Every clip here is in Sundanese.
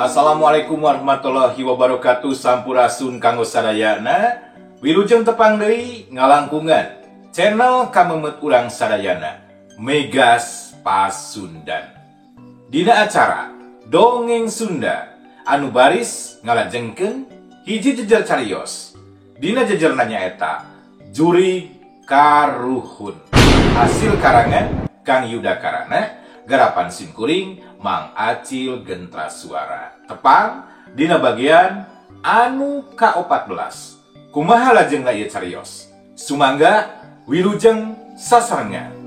Assalamualaikum warahmatullahi wabarakatuh. Sampurasun kanggo sadayana. Wilujeng tepang deui ngalangkungan channel kamemet urang sadayana, Megas Pasundan. Dina acara Dongeng Sunda anu baris ngalajengkeun hiji jejer carios. Dina jejerna nyaeta Jurig Karuhun, hasil karangan Kang Yuda Karana, garapan simkuring Mang Acil Gentra Suara. Tepang dina bagian anu ka-14. Kumaha lajengna ieu carios? Sumangga wilujeng sasarengan.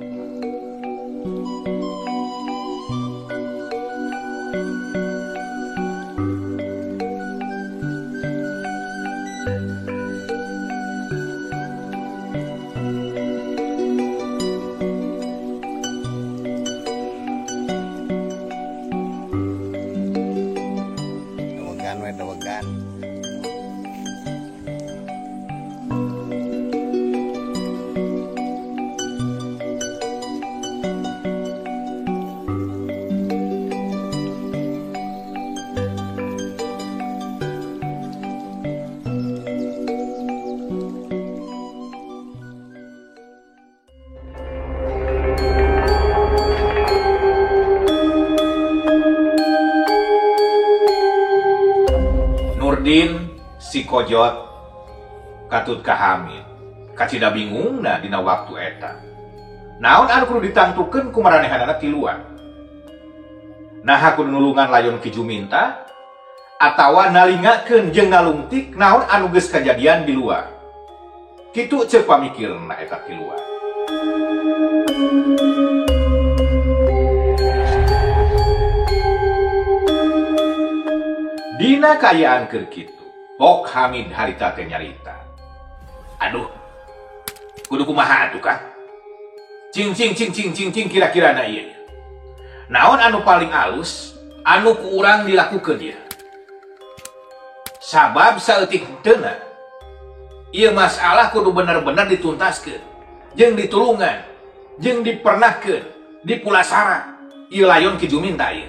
Dawegan we dawegan. Nurdin si Kojot katut ka Hamid kacida bingungna dina waktu eta. Naon anu kudu ditangtukeun ku maranehanana tiluan? Naha kudu nulungan layon Ki Juminta atawa nalingakeun jeung nalungtik naon anu geus kajadian di luar. Kitu ceuk pamikirna eta tiluan. Dina kaayaan keur kitu, Pok Hamid harita teh nyarita. Aduh, kudu kumaha atuh kah? Cing cing cing cing cing cing kira-kira na ieu. Naon anu paling alus anu ku urang dilakukeun ieu? Sabab saeutik teuna ieu masalah kudu bener-bener dituntaskeun, jeung ditulungan, jeung dipernahkeun, dipulasara. Ieu layon Ki Juminta ieu.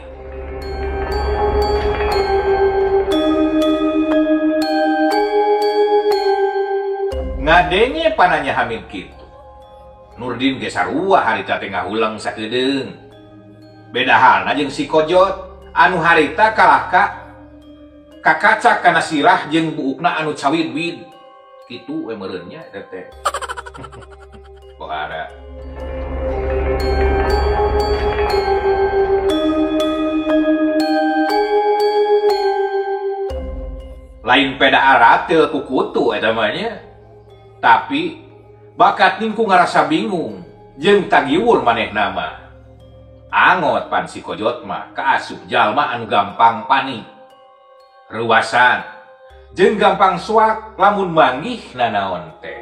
Ngadenge pananya Hamid kitu. Nurdin ge sarua harita teh ngahuleng sakedeung. Beda halna jeung si Kojot anu harita kalahka kakaca kana sirah jeung buukna anu cawid-wid. Kitu we meureun nya eta teh. Pohara. Lain peda aratil ku kutu eta mah nya. Tapi bakat ningku ngarasa bingung jeung tagiwur manehna mah. Angot pan si Kojot mah kaasup jalma anu gampang panik, reuasan, jeung gampang suak lamun manggih nanaon teh.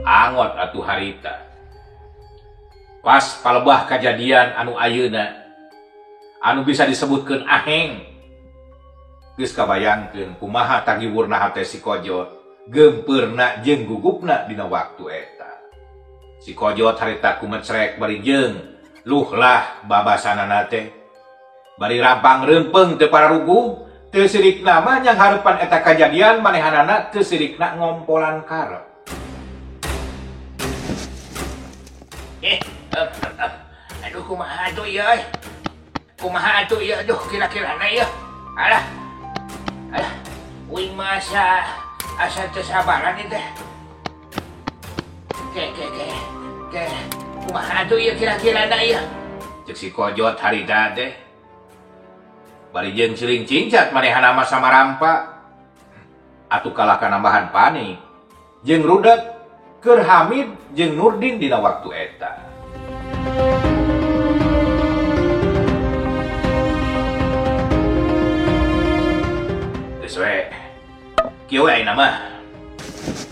Angot atuh harita. Pas palebah kajadian anu ayeuna anu bisa disebutkeun aheng. Geus kabayangkeun kumaha tagiwurna hate si Kojot, gempeurna jeung gugupna dina waktu eta. Si Kojot harita kumecrek bari jeung luhlah babasanana teh. Bari rampang reumpeng teu pararuguh, teu sirikna mah nyang hareupan eta kajadian manehanana teu sirikna ngompolan karep. Aduh kumaha atuh ieu euy. Kumaha atuh ieu aduh kira-kirana ieu. Alah. Alah, uing mah asa teu sabaran ieu teh. Ke ke ke ke kumaha atuh ieu kira-kirana ieu? Ceuk si Kojot harita teh. Bari jeung ceuring cincat manehana mah samarampa. Atuh kalah kanambahan panik jeung rudet keur Hamid jeung Nurdin dina waktu eta. Geus we. Kieu we ayeuna mah.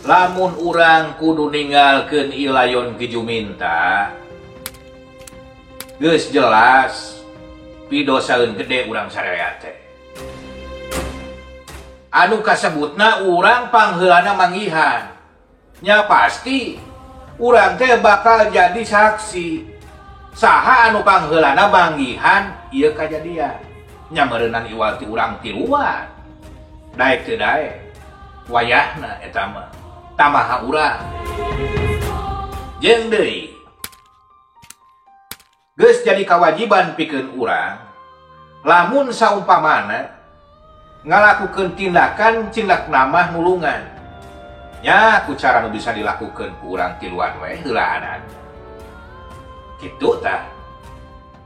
Lamun urang kudu ninggalkeun ieu layon Ki Juminta, geus jelas pidosaeun gede urang sararea teh. Anu kasebutna urang pangheulana manggihan. Nya pasti urang teh bakal jadi saksi. Saha anu pangheulana manggihan ieu kajadian. Nya meureunan iwal ti urang tiluan. Daek teu daek. Wayahna eta mah tamaha urang. Jeung deui geus jadi kawajiban pikeun urang lamun saumpamana ngalakukeun tindakan cindak namah nulungan. Nya ku cara nu bisa dilakukeun ku urang tiluan we heulaanan. Kitu tah.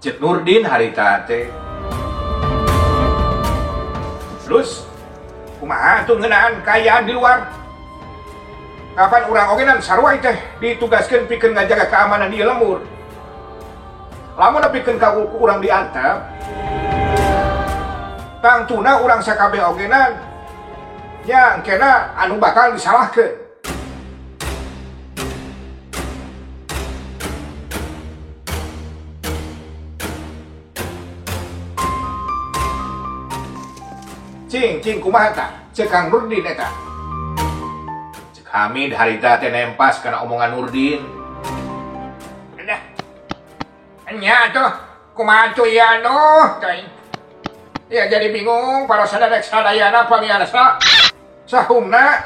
Cek Nurdin harita teh. Terus kumaha atuh ngeunaan kaayaan di luar? Kapan urang ogenan sarua teh ditugaskeun pikeun ngajaga keamanan di lembur. Lamun nepikeun ka urang diantep, tangtuna urang sakabeh ogenan nya engkena anu bakal disalahkeun. Cing, cing kumaha tah? Ceuk Kang Nurdin eta. Cek Hamid harita teh nempas kana omongan Nurdin. Nah. Nya atuh, kumaha atuh ieu aduh teuing. Ya jadi bingung para saderek sadayana pamiarsa. Sahumna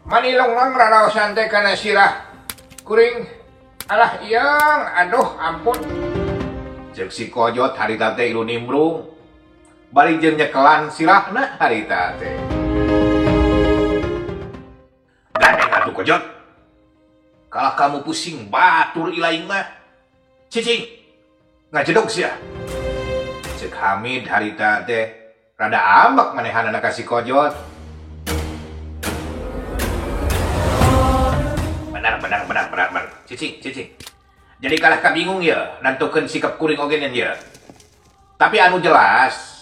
manilong raraosan teh kana sirah kuring. Alah ieung, aduh ampun. Ceuk si Kojot harita teh ilu nimbrung. Bari jeung nyekelan sirahna harita teh. Gandeng atuh Kojot. Kalah kamu pusing batur ilaing mah. Cicing ngajedog sia. Cek Hamid harita teh rada ambek manehanana ka si Kojot. Benar. Cicing, cicing. Jadi kalah ka bingung ya nantukeun sikap kuring oge nya. Tapi anu jelas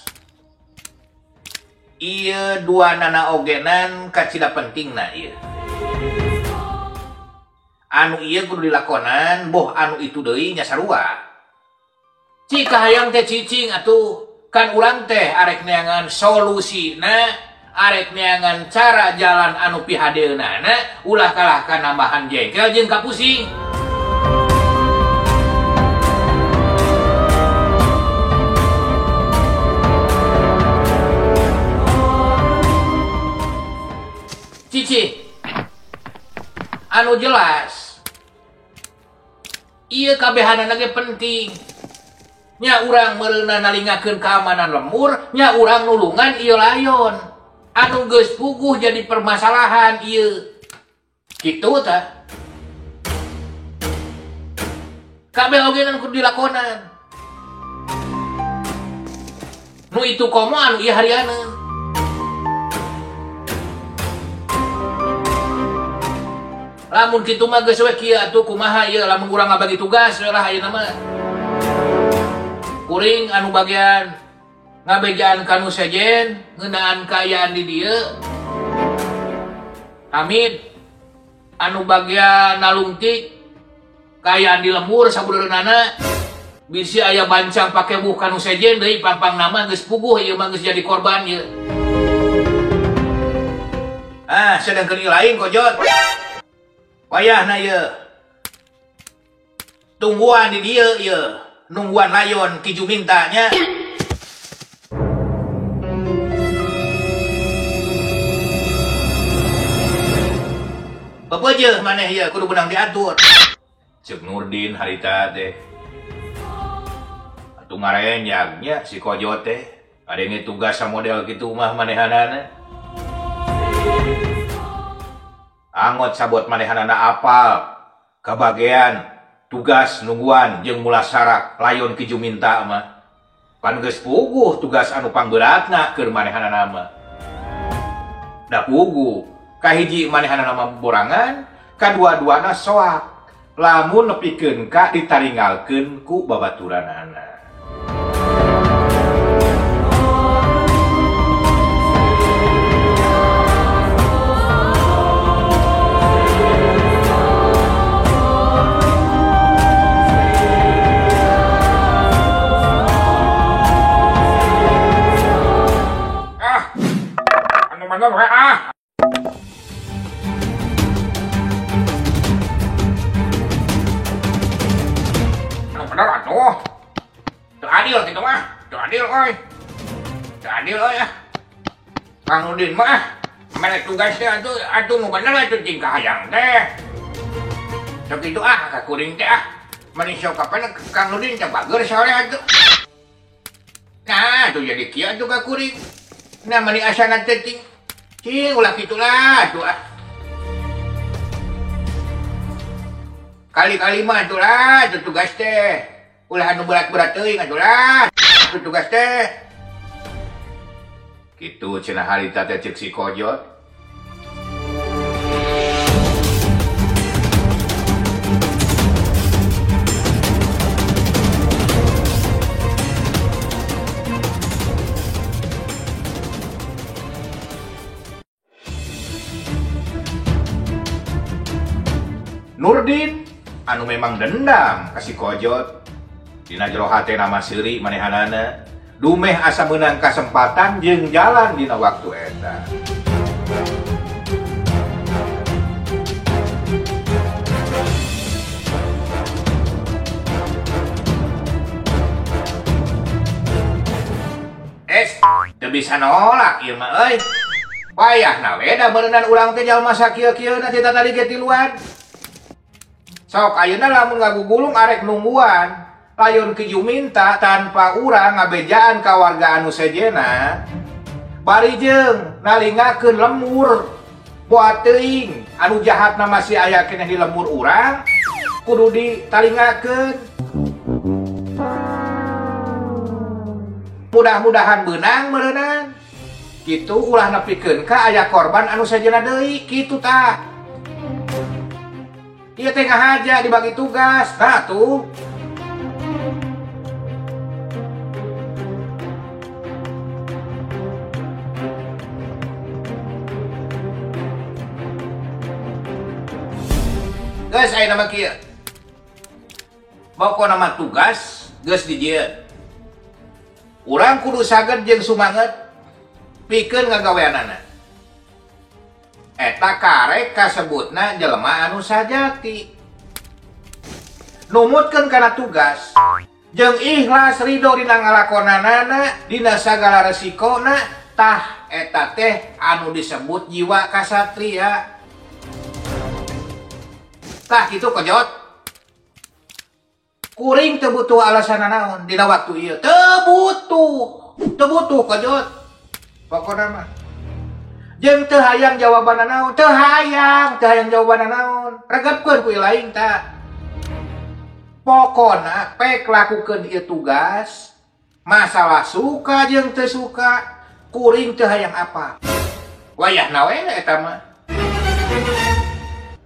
ieu dua nana ogenan kacida pentingna ieu. Anu ieu kudu dilakonan boh anu itu deui nya sarua. Cik kahayang teh cicing atuh kan urang teh arek neangan solusina, arek neangan cara jalan anu pihadeunana ulah kalah ka nambahan jengkel jeung kapusing. Cici, anu jelas, ieu kabehanana ge penting. Nya urang meureunna nalingakeun keamanan lembur, nya urang nulungan ieu layon. Anu geus puguh jadi permasalahan ieu. Kitu tah. Kabeh ogenan kudu dilakonan. Nu itu komo anu ieu harianeun. Lamun kitu mah geus we kieu atuh kumaha ieu lamun urang ngabagi tugas we lah ayeuna mah. Kuring anu bagian ngabejaan ka nu sejen ngeunaan kaayaan di dieu. Hamid anu bagian nalungtik kaayaan di lembur sabudeureunana bisi aya bancang pake buh ka nu sejen deui pangpang nama geus puguh ieu mah geus jadi korban ieu. Ah, sedangkeun ieu lain Kojot. Wayahna ieu. Tungguan di dieu ieu, nungguan layon ki Juminta nya. Pepeujeuh maneh ieu kudu beunang diatur. Ceuk Nurdin harita teh. Atuh ngarenyag nya si Kojot teh. Adenge tugas samodel kitu mah manehanana. Angot sabot manehanana apal kabagean tugas nungguan jeung mulasarak layon ki Juminta mah. Pan geus puguh tugas anu pangberatna keur manehanana mah. Da puguh kahiji manehanana mah borangan, kadua-duana soak. Lamun nepikeun ka ditaringalkeun ku babaturanana. Ah. Bener atuh. Teu adil kitu mah, teu adil euy. Teu adil euy ah. Kang Nurdin mah mere tugas teh atuh atuh nu bener atuh cing kahayang teh. Sok kitu ah ka kuring teh ah. Mani sok kapan Kang Nurdin teh bager soleh atuh. Nah, atuh jadi kieu atuh ka kuring. Nah, mani asana teh cing. Cing ulah kitu lah atuh ah. Kali-kali mah atuh lah atuh tugas teh. Ulah anu berat-berat teuing atuh lah atuh tugas teh. Kitu cenah harita teh ceuk si Kojot. Nurdin anu memang dendam ka si Kojot. Dina jero hatena mah seuri manehanana. Dumeh asa meunang kasempatan jeung jalan dina waktu eta. Es, teu bisa nolak ieu mah euy. Wayahna we da meureunan urang teh jalma sakieu-kieuna teh tadi ge tiluan. Sok ayeuna lamun ngagugulung arek nungguan, layon ki Juminta tanpa urang ngabejaan ka warga anu sejena, bari jeung nalingakeun lemur boa teuing anu jahatna masih aya keneh di lemur urang kudu ditalingakeun. Mudah-mudahan beunang meureunan. Kitu ulah nepikeun ka aya korban anu sejena deui kitu tah. Ieu teh ngahaja dibagi tugas, nah tuh. Geus aya nama kieu. Pokona mah tugas geus dijieun. Urang kudu saged jeung sumanget pikeun ngagaweanana. Eta karek kasebutna jelema anu sajati. Numutkeun kana tugas jeung ikhlas ridho dina ngalakonanana dina sagala resikona tah eta teh anu disebut jiwa kasatria. Tah kitu Kojot. Kuring teu butuh alasan naon dina waktu ieu. Teu butuh. Teu butuh Kojot. Pokona mah jeung teu hayang jawabanna naon, teu hayang jawabanna naon. Regepkeun ku lain tah. Pokona pek lakukeun ieu tugas, masalah suka jeung teu suka, kuring teu hayang apa. Wayahna we eta mah.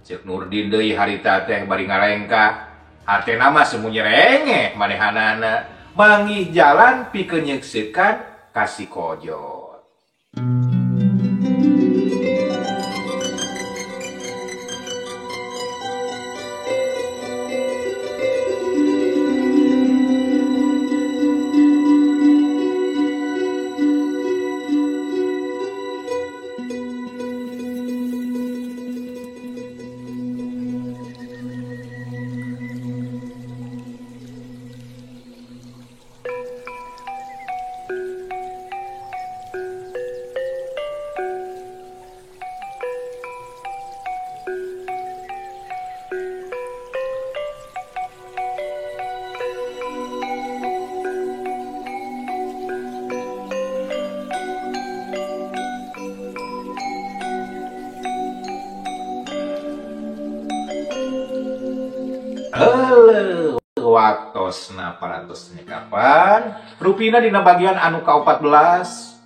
Ceuk Nurdin deui harita teh bari ngarengkah. Hatena mah semuanya rengeh manehanana manggih jalan pikeun nyekseukan ka si Kojot. Waktosna parantos nyekapan rupina dina bagian anu ka-14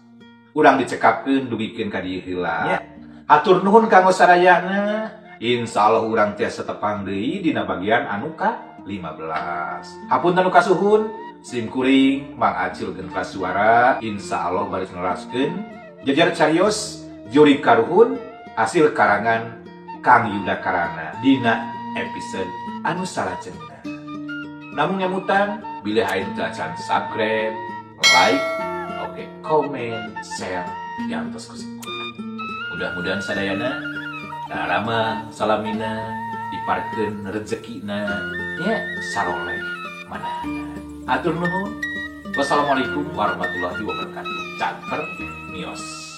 urang dicekapkeun dugikeun ka dieu heula. Hatur nuhun kanggo sadayana. Insyaallah urang tiasa tepang deui dina bagian anu ka-15. Hapunten nu kasuhun, sim kuring Mang Acil gentra suara insyaallah baris neraskeun jajar carios juri karuhun hasil karangan Kang Yudha Karana dina episode anu salajengna. Namun nyemutan, bilih aing teu acan subscribe, like, oke, komen, share, diantos ku simkuring. Mudah-mudahan sadayana darama salamina diparkeun rezekina nya saroleh Mana? Atur nuhun. Wassalamualaikum warahmatullahi wabarakatuh. Cangter mios.